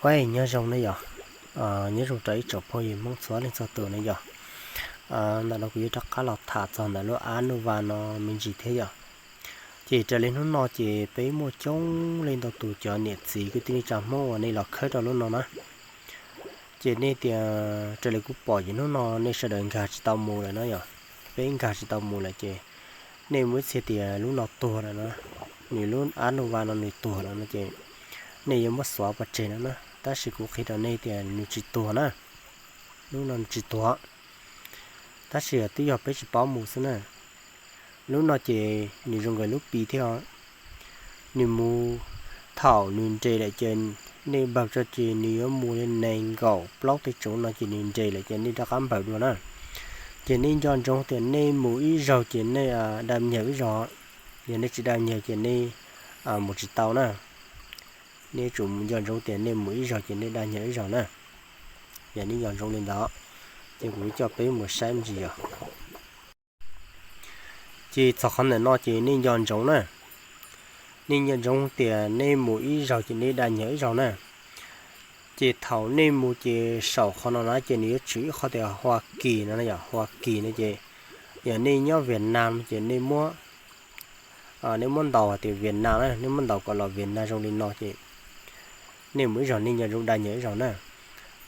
Ua, nyob zoo na yom. Nyob zoo rau ib tsoom phooj ywg Hmoob txhua leej txhua tus na yom. Ntawm no kuv yuav rov qab los tham txog ntawm lub app Nuva no me ntsis thiab yom. Ces raws li hnub no ces peb muaj coob leej ntau tus cov niam txiv kwv tij neej tsa Hmoob uas nej los khawb rau lub no na. Ces nej tias raws li kuv pom ces hnub no nej sawv daws nkag tsis tau mus lawm na yom. Peb nkag tsis tau mus lawm ces nej muaj ib txhia tias lub no tuag lawm na, nws lub app Nuva no nws tuag lawm no ces nej yuav muab xóa pov tseg no na. Tab sis kuv qhia rau nej tias nws tsis tuag na, lub no nws tsis tuag, tab sis twb yog peb tsis paub mus xwb na. Lub no ces nws zoo nkaus lub Pi thiab os. Nws mus, thaum nws nres lawm ces nej npawg tso ces nws yuav mus li nees nkaum plaub tej tsoov no ces nws nres lawm ces nej rov qab npawg dua na. Ces nej nco ntsoov tias nej mus ib zaug ces nej daj nyawg ib zaug, yog nej tsis daj nyawg ces nej mus tsis tau na. Nej tsum nco ntsoov tias nej mus ib zaug ces nej daj nyawg ib zaug na. Yog nej nco ntsoov li ntawd, ces kuv coj peb mus saib me ntsis yom. Ces txog qhov ntawm no ces nej nco ntsoov na. Nej nco ntsoov tias nej mus ib zaug ces nej daj nyawg ib zaug na. Ces thaum nej mus ces saum qhov no na ces nws yuav tshwm ib qho tias Hua Kis no na yom, Hua Kis no ces yog nej nyob Vias Nam ces nej muab, nej muab ntaus hais tias Vias Nam na, nej muab ntaus kom los Vias Nam zoo li no ces nej mus ib zaug nej nco ntsoov daj nyawg ib zaug na.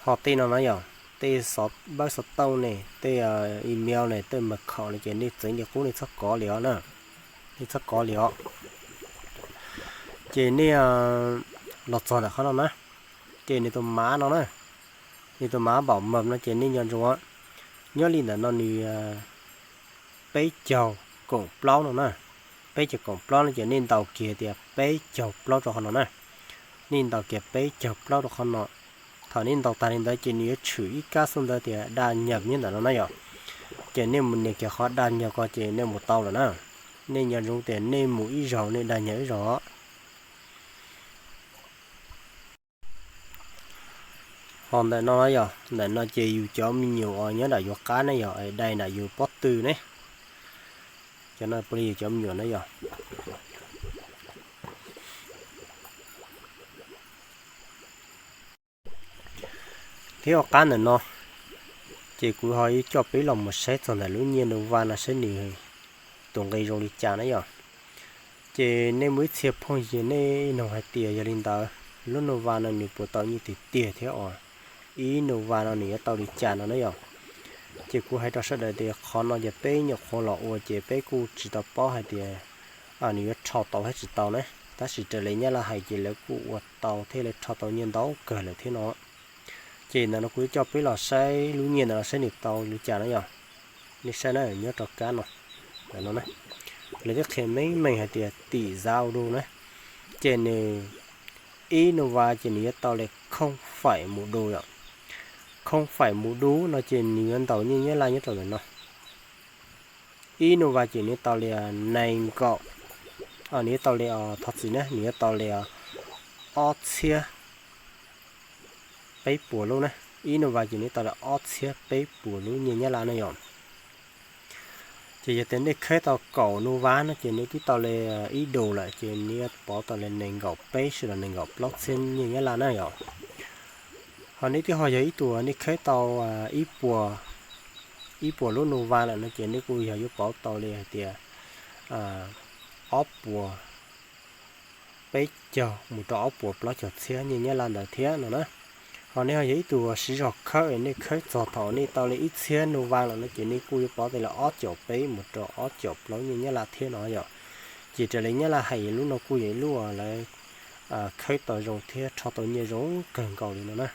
Ho tej no na yom, tej xov, npawb xov tooj ne, tej email ne, tej mật khẩu ne ces nej txeev li qub nej txhob kov li os na. Nej txhob kov li os. Ces nej los txog ntawm qhov no na, ces nws tus mã no na, nws tus mã bảo mật no ces nej nco ntsoov, nyob li ntawm no nws peb caug kaum plaub no na. Peb caug kaum plaub no ces nej ntaus kiag tias peb caug plaub rau qhov no na. Nej ntaus kiag peb caug plaub rau qhov no. Thaum nej ntaus tag li ntawd ces nws yuav tshwm ib kab xub ntawd tias daj nyawg nyob ntawm no na yom. Ces nej mus nias kiag qhov daj nyawg ko ces nej mus tau lawm na. Nej nco ntsoov tias nej mus ib zaug nej daj nyawg ib zaug. Ho ntawm no yog, ntawm no ces yus cov me nyuam uas nyob nram yuav qab ne yog, dai nram yus pob tw ne. Cov no puav leej yus cov me nyuam na yog. Thiab ua qab ntawm no, ces kuv ho yuav coj peb los mus saib txog ntawm lub nyiaj Nuva no saib nws tus nqi zoo li cas na yom. Ces nej muaj ib txhia phooj ywg nej nug hais tias yog li ntawd, lub Nuva no nws puas tau nyiaj tiag tiag thiab os, ib Nuva no nws yuav tau li cas no na yom. Ces kuv hais rau sawv daws tias qhov no ces peb nyuam qhuav los ua ces peb kuj tsis tau paub hais tias nws yuav rho tau thiab tsis tau na. Tab sis raws li Nyab Laj hais ces lawv kuj ua tau thiab lawv rho tau nyiaj ntau kawg lawm thiab no. Ces ntawm no kuv yuav coj peb los saib lub nyiaj ntawm no saib nws tau li cas na yom. Nej saib na, nyob rau kab no, ntawm no na, lawv twb qhia meej meej hais tias tỷ giá Âu Đô na, ces nws ib Nuva ces nws yuav tau li không phẩy một đô yom. Không phẩy một đô no ces nws yuav ntaus nyiaj Nyab Laj nyob rau ntawm no. Ib Nuva ces nws yuav tau li nees nkaum, nws yuav tau li, thov txim na, nws yuav tau li ob txhiab peb puas lub na. Ib Nuva ces nws yuav tau li ob txhiab peb puas lub nyiaj Nyab Laj na yom. Ces yog tias nej khawb tau kaum Nuva no ces nws twb tau li ib đô lawm ces nws yuav pauv tau li nees nkaum peb sawv daws nees nkaum plaub txhiab nyiaj Nyab Laj na yom. Ho nej twb ho yog ib tug nej khawb tau ib puas, ib puas lub Nuva lawm no ces nej kuj yog yuav pauv tau li hais tias ob puas peb caug mus rau ob puas plaub caug txhiab nyiaj Nyab Laj ntawd thiab no na. Ho nej ho yog ib tug siv zog khawb es nej khawb txog thaum nej tau li ib txhiab Nuva lawm no ces nej kuj yuav pauv tau li ob caum peb mus rau ob caum plaub nyiaj Nyab Laj thiab no yom. Ces raws li Nyab Laj hais lub no kuj yog ib lub uas lawv khawb tau zoo thiab rho tau nyiaj zoo kawg nkaus li no na.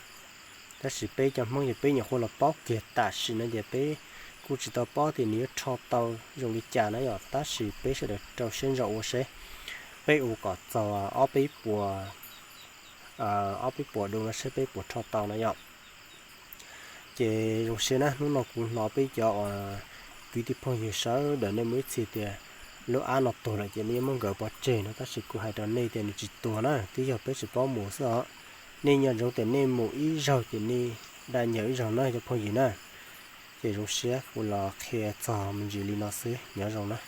Tab sis peb cov Hmoob ces peb nyuam qhuav los paub kiag tam sim no ces peb kuj tsis tau paub tias nws yuav rho tau zoo li cas na yom. Tab sis peb sawv daws rau siab ntso ua seb, peb ua kom txog ob peb puas, ob peb puas đô no seb peb puas rho tau na yom. Ces zoo siab na, hnub no kuv hnov peb cov uas kwv tij phooj ywg sawv daws nej muaj ib txhia tias lub app no tuag lawm ces nej yuav muab nkawd pov tseg no, tab sis kuv hais rau nej tias nws tsis tuag na, twb yog peb tsis paub mus xwb os. Nej nco ntsoov tias nej mus ib zaug ces nej daj nyawg ib zaug na cov phooj ywg na. Ces zoo siab kuv los qhia txog me ntsis li no xwb, nyob zoo na.